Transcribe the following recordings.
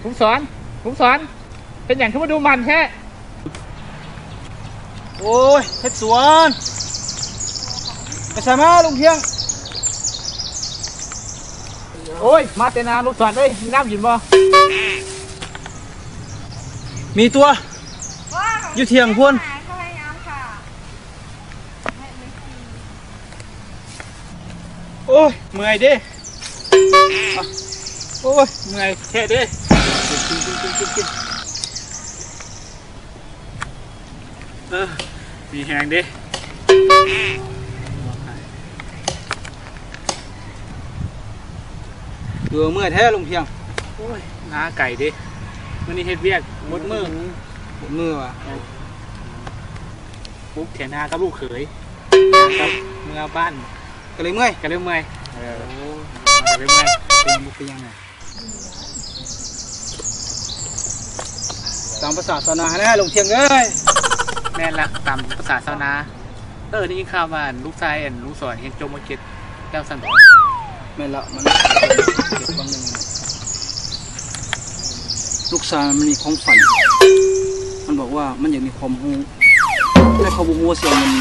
ລຸງສອນ ລຸງສອນ ເປັນຫຍັງຄືມາດຸໝັ່ນແທ້? ໂອ້ຍ ເຮັດສວນ ໄປໃສມາລຸງພຽງ? ໂອ້ຍ ມາແຕ່ນາ ລຸງສອນເອີຍ ມີນ້ຳກິນບໍ່? ມີຕົວະ ຢູ່ຖຽງພຸ້ນ. ໂອ້ຍ ເມື່ອຍເດ້. ໂອ້ຍ ເມື່ອຍແທ້ເດ້. ເອີ ມີແຮງເດ້. ເອີ ເມື່ອຍແທ້ລຸງພຽງ. ໂອ້ຍ ນາໄກເດ້. ມື້ນີ້ເຮັດວຽກໝົດມື້ ໝົດມື້ວ່າ. ປຸກຖຽງນາກັບລູກເຂີຍ ກັບເມືອບ້ານ ກໍເລີຍເມື່ອຍ ກໍເລີຍເມື່ອຍ. ເອີ ໂອ້ ກໍເລີຍເມື່ອຍ. ເປັນຫຍັງ ບໍ່ເປັນຫຍັງນະ. ຕາມພາສາຊາວນາຫັ້ນແຫຼະ ລຸງພຽງເອີຍ. ແມ່ນລະ ຕາມພາສາຊາວນາ. ເອີ ໄດ້ຍິນຂ່າວວ່າ ອັນ ລູກຊາຍ ອັນ ລຸງສອນ ຮຽນຈົບ ມ.ເຈັດ ແລ້ວຊັ້ນບໍ? ແມ່ນລະ ມັນ ເກັບບາງໜຶ່ງ. ລູກຊາຍມັນມີຄວາມຝັນ ມັນບອກວ່າມັນຢາກມີຄວາມຮູ້ ແຕ່ເຂົາບໍ່ຮູ້ວ່າຊິເອົາເງິນ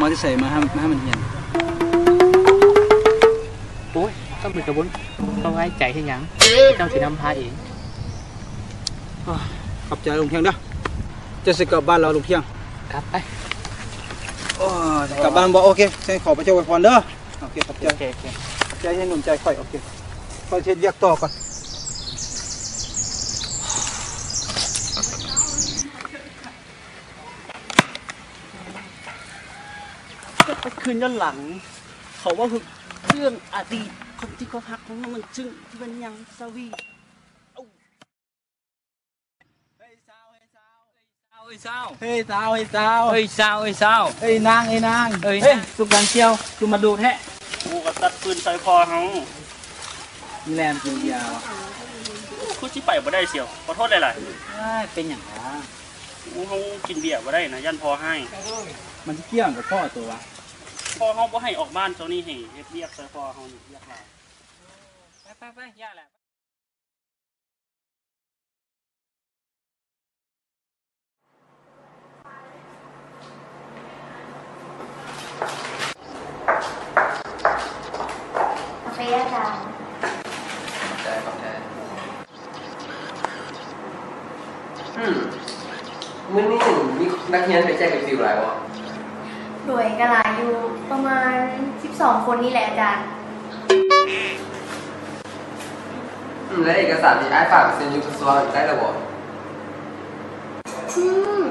ມາແຕ່ໃສ ມາໃຫ້ ມາໃຫ້ມັນຮຽນ. ໂອ້ຍ ຕ້ອງເປັນກະບົນ ຕ້ອງໄວ້ໃຈເຮັດຫຍັງ ເຈົ້າຊິນຳພາເອງ. ຂອບໃຈລຸງພຽງເດີ. ເຈົ້າຊິກັບບ້ານແລ້ວລຸງພຽງ? ກັບໄປ. ໂອ້ຍ ກັບບ້ານບໍ່? ໂອເຄ ຊັ້ນຂໍພະເຈົ້າອວຍພອນເດີ. ໂອເຄ ຂອບໃຈ ໂອເຄ ໂອເຄ ຂອບໃຈທີ່ໜູນໃຈຂ້ອຍ. ໂອເຄ ຂ້ອຍເຮັດວຽກຕໍ່ກ່ອນ. ກັບໄປຄືນຍ້ອນຫຼັງ ເຂົາເວົ້າເຖິງເລື່ອງອະດີດ ຄົນທີ່ເຂົາຮັກຂອງເຮົາ ມັນຊຶ້ງທີ່ມັນຍັງສະຫວີດ. ເຮີ້ຍສາວ ເຮີ້ຍສາວ ເຮີ້ຍສາວ ເຮີ້ຍສາວ ເຮີ້ຍສາວ ເຮີ້ຍສາວ ເຮີ້ຍສາວ ເຮີ້ຍນາງ ເຮີ້ຍນາງ ເຮີ້ຍ ເຮີ້ຍ ສຸກກັນຊຽວ ຄືມາດູແທ້. ກູກໍຕັດຟືນໃສ່ພໍ່ເຮົາ ມີແລມກິນເບຍ. ໂອ້ ຄືຊິໄປບໍ່ໄດ້ຊຽວ ຂໍໂທດຫຼາຍໆ. ເປັນຫຍັງວະ? ໂອ້ ເຮົາກິນເບຍບໍ່ໄດ້ນະ ຢ້ານພໍ່ຮ້າຍ. ມັນຊິກ່ຽວຫຍັງກັບພໍ່ຕົວະ? ພໍ່ເຮົາບໍ່ໃຫ້ອອກບ້ານ ຊ່ວງນີ້ໃຫ້ເຮັດວຽກຊ່ວຍພໍ່ເຮົານີ້ ວຽກຫຼາຍ. ໄປໆໆ ຢ່າແຫຼະ. ກາເຟອາຈານ. ຂອບໃຈ ຂອບໃຈ. ອືມ ມື້ນີ້ມີນັກຮຽນໄປແຈກເປັນຟິວຫຼາຍບໍ່? ໂດຍ ກໍຫຼາຍຢູ່ ປະມານສິບສອງຄົນນີ້ແຫຼະອາຈານ. ອືມ ແລ້ວເອກະສານທີ່ອ້າຍຝາກໄປເຊັນຢູ່ກະຊວງນັ້ນໄດ້ແລ້ວບໍ່? ອືມ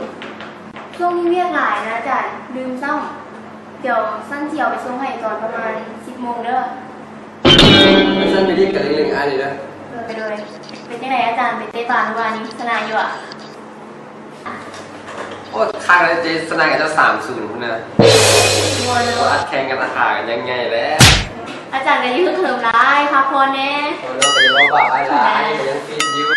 ຊ່ວງນີ້ວຽກຫຼາຍນະອາຈານ ລືມຊ້ຳ. ດຽວຊັ້ນຊິເອົາໄປສົ່ງໃຫ້ຕອນປະມານສິບໂມງເດີ. ຊັ້ນໄປລີ້ກັນເລັ່ງໆ ອ້າຍນີ້ເດີ. ໂດຍ ໂດຍ. ເປັນຈັ່ງໃດອາຈານ ໄປເຕະບານມື້ວານນີ້ ຊະນະຢູ່ຫວາ? ໂອ້ ຄັກເລີຍເດ ຊະນະກັນເຈົ້າສາມສູນພຸ້ນນະ. ບໍ່ເນາະ ອັດແຂ່ງກັນ ອາຄາກັນຍັງໃຫຍ່ແລ້ວ. ອາຈານກໍຢ່າເຫິກເຫີມຫຼາຍ ພັກຜ່ອນແດ່. ໂອ້ ເນາະ ກໍຢ່າເວົ້າບາບອ້າຍຫຼາຍ ກໍຍັງຟິດຢູ່.